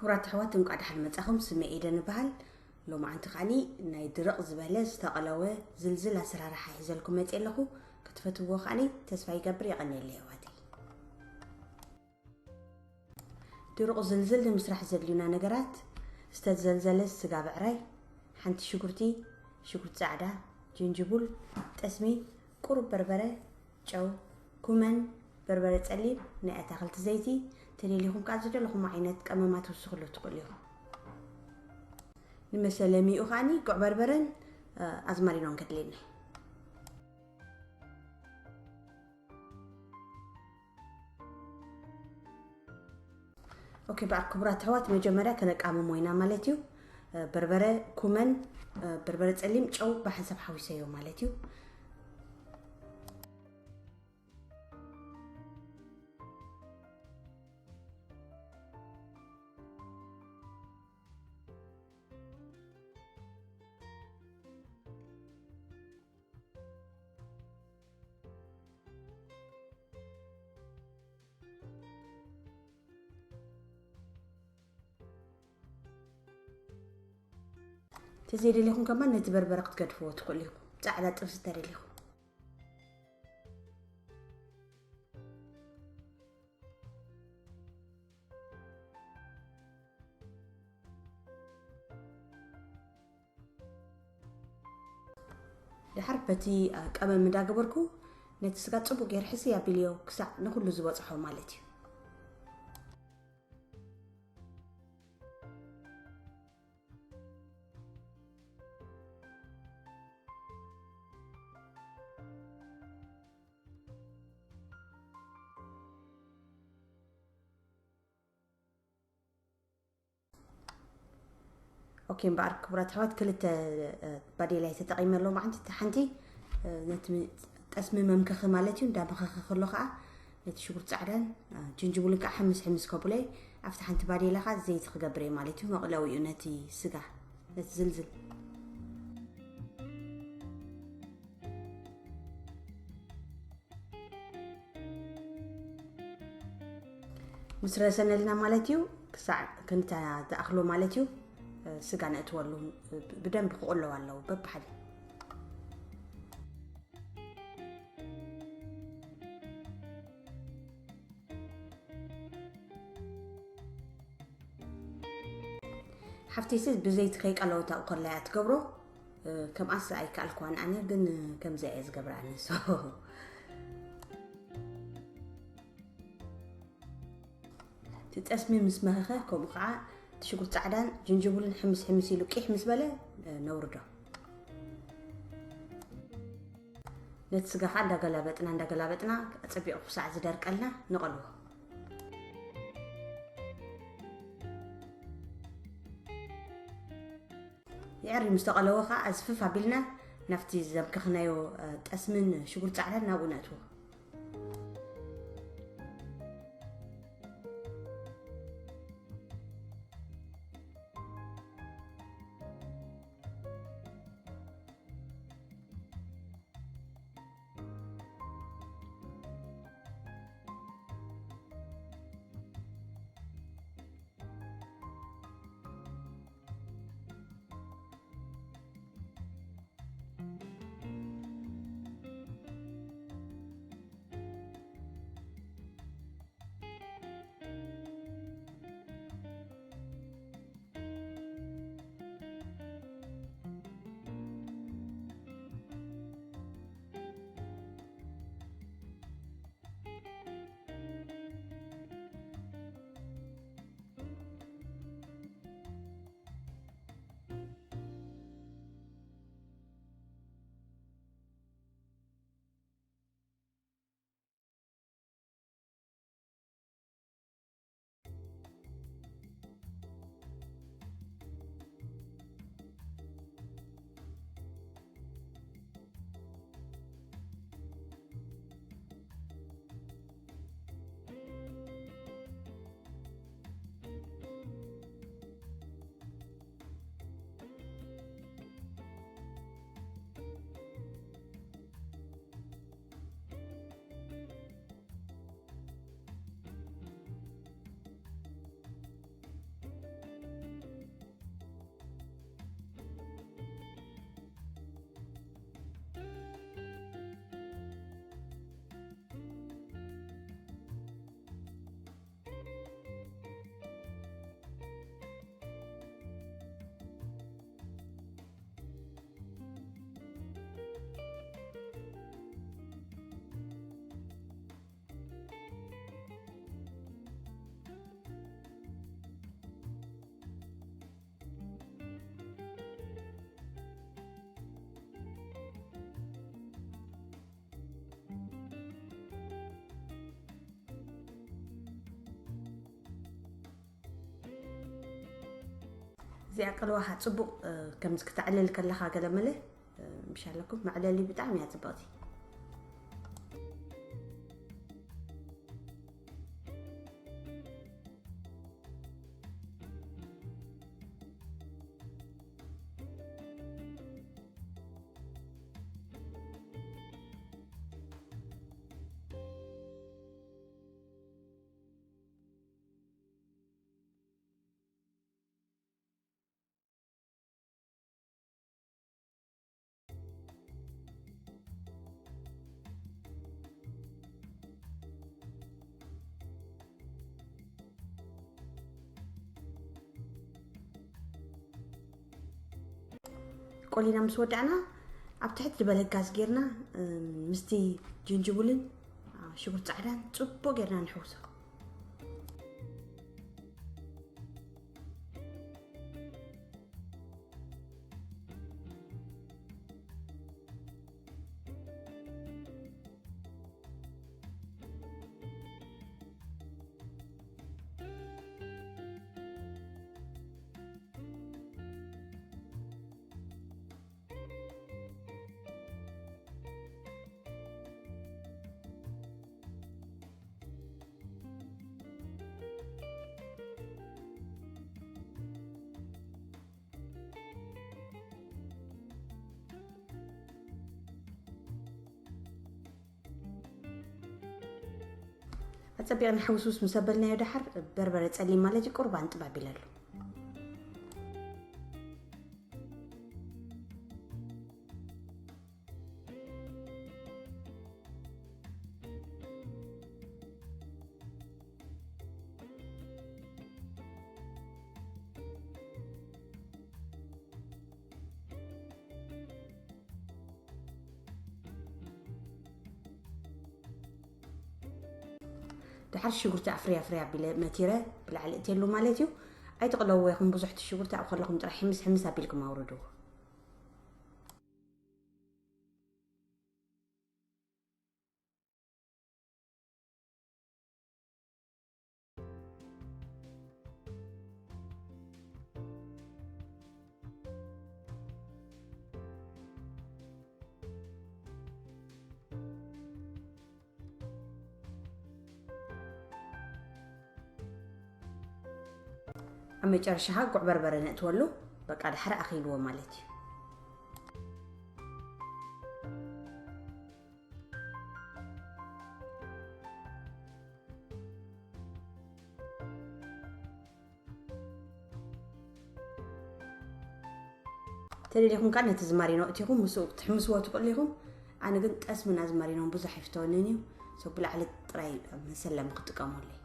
ክቡራት ኣሕዋት፣ እንቋዕ ደሓን መጻኹም። ስመ ኤደን እበሃል። ሎማዓንቲ ከዓኒ ናይ ድርቕ ዝበለ ዝተቐለወ ዝልዝል ኣሰራርሓ ሒዘልኩም መጽእ ኣለኹ። ክትፈትዎ ከዓኒ ተስፋ ይገብር። የቐንየለይ ኣሕዋተይ። ድርቕ ዝልዝል ንምስራሕ ዘድልዩና ነገራት፣ ዝተዘልዘለ ስጋ ብዕራይ፣ ሓንቲ ሽጉርቲ፣ ሽጉርቲ ጻዕዳ፣ ጅንጅቡል፣ ጠስሚ፣ ቁሩብ በርበረ፣ ጨው፣ ኩመን፣ በርበረ ጸሊም፣ ናይ ኣታኽልቲ ዘይቲ፣ ተደሊኹም ከኣ ዝደለኹም ዓይነት ቀመማት ትውስኽሉ ትኽእሉ ኢኹም። ንመሰለ ሚኡ ከኣኒ ጉዕ በርበረን፣ እ፣ ኣዝማሪኖን ከድልየና። ኦኬ፣ በዓል ክቡራት ኣሕዋት፣ መጀመርያ ከነቃምሞ ኢና ማለት እዩ። እ፣ በርበረ፣ ኩመን፣ እ፣ በርበረ ጸሊም፣ ጨው ብሓንሳብ ሓዊሰዮ ማለት እዩ። እንተዘይደሊኹም ከማን ነቲ በርበረ ክትገድፍዎ ትኽእሉ ኢኹም። ጻዕዳ ጥብሲ ተደሊኹም። ድሓር በቲ፣ አ፣ ቀመም እንዳገበርኩ ነቲ ስጋ ጽቡቕ ገይረ ሕስይ ኣቢልዮ ክሳዕ ንኹሉ ዝበጽሖ ማለት እዩ። ኦኬ፣ እምበኣር ክቡራት ኣሕዋት፣ ክልተ፣ እ፣ ባዴላ እየ ተጠቒመ ኣለኹ። ማዓንቲ፣ እቲ ሓንቲ፣ እ፣ ነቲ ም-፣ ጠስሚ መምከኺ ማለት እዩ። እንዳመኸኸ ከሎ ከዓ ነቲ ሽጉርቲ ጻዕዳን፣ እ፣ ጅንጅብልን ከዓ ሕምስ ሕምስ ከብሎ እየ። ኣብቲ ሓንቲ ባዴላ ከዓ ዘይቲ ክገብር እየ ማለት እዩ። መቕለዊ እዩ ነቲ ስጋ፣ ነቲ ዝልዝል። ምስ ረሰነልና ማለት እዩ፣ ክሳዕ ክንታ ዝኣኽሎ ማለት እዩ፣ ስጋ ነእትወሉ። ብደንብ ክቕለዉ ኣለዉ በብሓደ። ሓፍተይሲ ብዘይቲ ከይቀለወት ኣብኡ ከላ እያ ትገብሮ። እ፣ ከምኣስ ኣይከኣልኩዋን ኣነ፣ ግን ከምዚ እየ ዝገብራ ኣነ። ሶ፣ እቲ ጠስሚ ምስ መኸኸ፣ ከምኡ ከዓ እቲ ሽጉርቲ ጻዕዳን ጅንጅብሉን ሕምስ ሕምስ ኢሉ ቂሕ ምስ በለ፣ እ፣ ነውርዶ። ነቲ ስጋ ከዓ እንዳገላበጥና፣ እንዳገላበጥና ኣጸቢቑ ክሳዕ ዝደርቀልና ንቐልዎ። ይዕሪ ምስ ተቐለወ ከዓ ኣዝፍፍ ኣቢልና ናብቲ ዘምከኽናዮ፣ እ፣ ጠስምን ሽጉርቲ ጻዕዳን ናብኡ ነእትዎ። እዚኣ ቅልዋኻ ጽቡቕ፣ እ፣ ከምዚ ክተዕልል ከለኻ ገለ መለ፣ እ፣ ምሽ ኣለኩም መዕለሊ ብጣዕሚ እያ ጽብቕቲ። ቆሊና ምስ ወዳእና፣ ኣብ ትሕቲ ዝበለ ጋዝ ጌርና፣ እም፣ ምስቲ ጅንጅብልን፣ አ፣ ሽጉርቲ ጻዕዳን ጽቡቕ ጌርና ንሕውሶ። ኣጸቢቕና ሕውስውስ ምስ ኣበልናዮ ደሓር፣ በርበረ ጸሊም ማለት እዩ፣ ቁርባን ጥባብ ኢለሉ። ድሓር ሽጉርቲ ኣፍርያ ኣፍርያ ኣቢለ መቲረ ብላዕሊ እትየሉ ማለት እዩ። ኣይትቕለዎ ኢኹም፣ ብዙሕ እቲ ሽጉርቲ ኣብ ከለኹም ጥራሕ ሕምስ ሕምስ ኣቢልኩም ኣውርድዎ። ኣብ መጨረሻ ጉዕ በርበረ ነእትወሉ፣ በቃ ድሓር ኣኺልዎ ማለት እዩ። ተደሊኹም ከኣ ነቲ ዝማሪኖ እቲኹም ምስኡ ክትሕምስዎ ትኽእሉ ኢኹም። ኣነ ግን ጠስሚ ናዝማሪኖ ብዙሕ ኣይፍተወንን እዩ። So ብላዕሊ ጥራይ መሰለሚ ክጥቀመሉ እየ።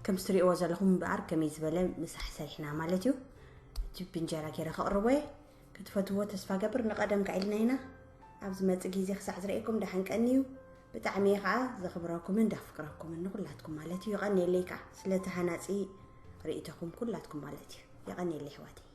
ከም ትሪእዎ ዘለኹም እምበኣር ከመይ ዝበለ ምሳሕ ሰሪሕና ማለት እዩ። እቲ ብእንጀራ ገይረ ከቕርቦ እየ። ክትፈትዎ ተስፋ ገብር። ንቐደም ከኣ ኢልና ኢና። ኣብ ዝመጽእ ግዜ ክሳዕ ዝርእየኩም ደሓን ቀንዩ። ብጣዕሚ እየ ከኣ ዘኽብረኩምን ዘፍቅረኩምን ንኹላትኩም ማለት እዩ። የቐንየለይ ከኣ ስለቲ ሃናጺ ርእይቶኹም ኩላትኩም ማለት እዩ። የቐንየለይ ኣሕዋተይ።